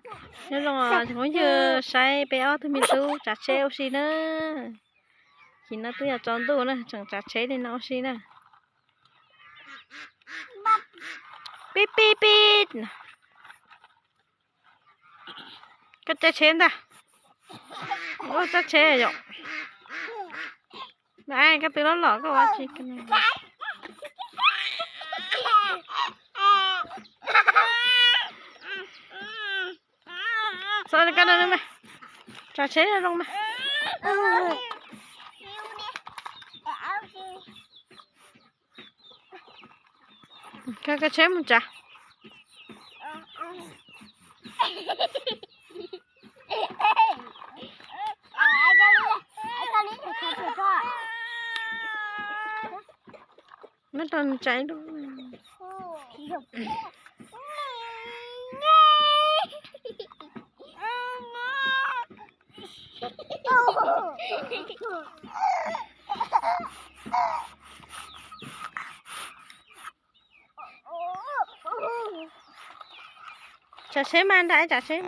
Nyob zoo os cov phooj ywg, saib peb ob tug me tub tsav tsheb ua si na. Chim no twb yog tsaus ntuj na, tseem tsav tsheb li no ua si na. Pib pib pib. Koj caij tsheb ntag. Ua tsav tsheb yom. Koj twb loj los koj ua tsi. Txhob koj no mas. Tsav tsheb zoo mas. Koj, koj tsheb mus tsav. Muab rau nws tsav ib lub. Tsav tsheb mas, nrog aib tsav tsheb.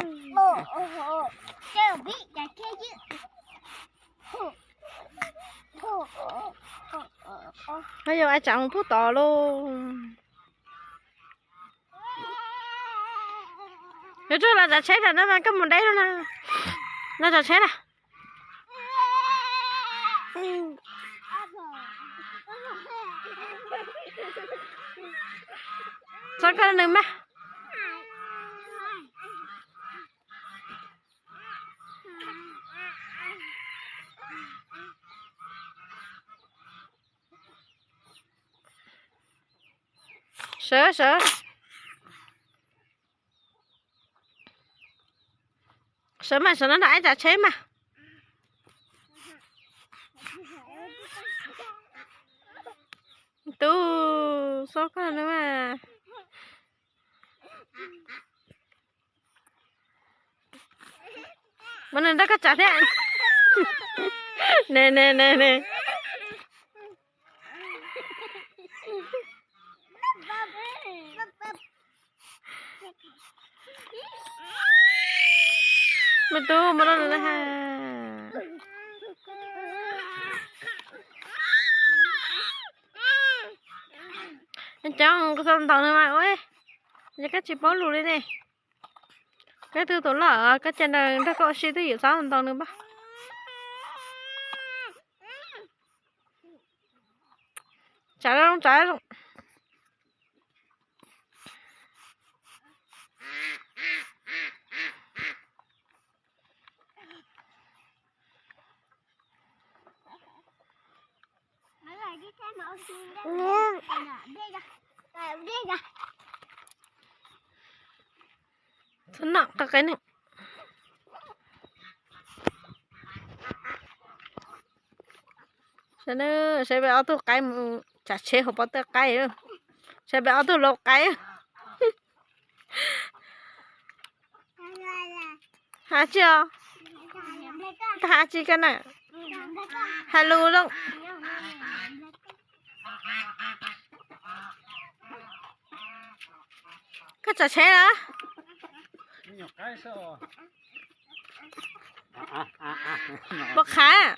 Yog aib tsav mus pub tod lauj. Yuav tsum los tsav tsheb lawm no mas koj mus deb lawm na. Los tsav tsheb na. Txhob koj nws mas. Sawv, sawv. Sawv mas, sawv no nrog aib tsav tsheb mas. Tub, txhob koj nws mas. Muab nws nrog koj tsav thiab. Ne, ne, ne, ne. Me tub, muab nws na ha. Coob, koj txhob ntaus nws mas ua, yog koj tsis paub lus li ne. Koj tug tuaj loj, koj cia nws nrog koj ua si twj ywm, txhob ntaus nws npab. Tsav zoo, tsav zoo. Txhob noj qe qe ne. Saib peb ob tug qaib mus tsav tsheb hauv pob tawj qaib. Saib peb ob tug lau qaib. Hais tsi os? Koj hais tsi koj na? Hais lus zoo. Koj tsav tsheb los? Puas qhav?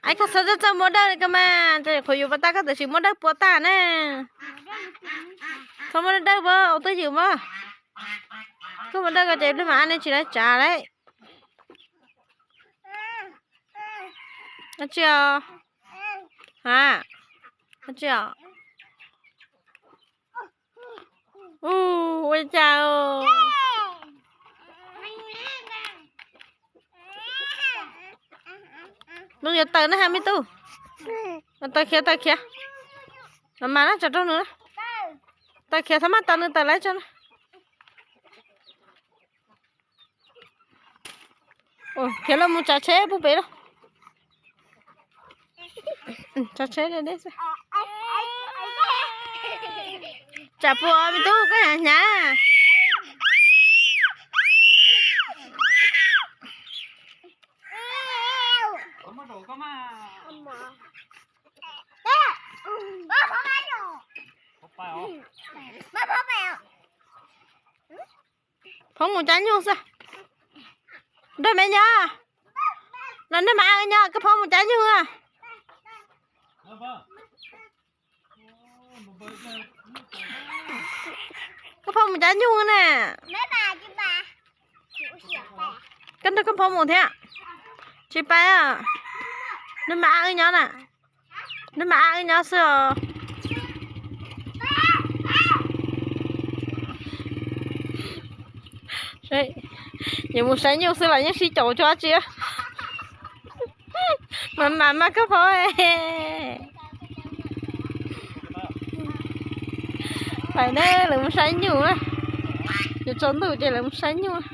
Aib, koj txhob txawj muab dawb ko mas, qhov yus puas tag koj tam sim muab dawb puas tag na. Txhob muab dawb dawb, ua twj ywm mas. Koj muab dawb ko ces pliag mas a nej tsis lawv tsav lawm. Tsi os? A, tsi os? Ua cas? Nws yuav tawm na ha me tub. Tawm khiav, tawm khiav. Mas mas na, tso rau nws na. Tawm khiav, txhob maj tawm, nws tawm lawm tso na. Khiav los mus tsav tsheb pub pem lauj. Tsav tsheb deb deb xwb. Tsam puas me tub koj hnyav hnyav. Phov mus cab nyuj xwb. Nrog me nyob, los nrog mas wb nyob, koj phob mus cab nyuj. Koj phob mus cab nyuj na. Koj nrog koj phob mus thiab. Tsis pab, nrog mas wb nyob na. Nrog mas wb nyob xwb os. Yuav mus saib nyuj xwb los yeej sib caum tsis tau tsi. Mas mas mas koj phob. Pais na, lawv mus saib nyuj. Yuav tsaus ntuj ces lawv mus saib nyuj.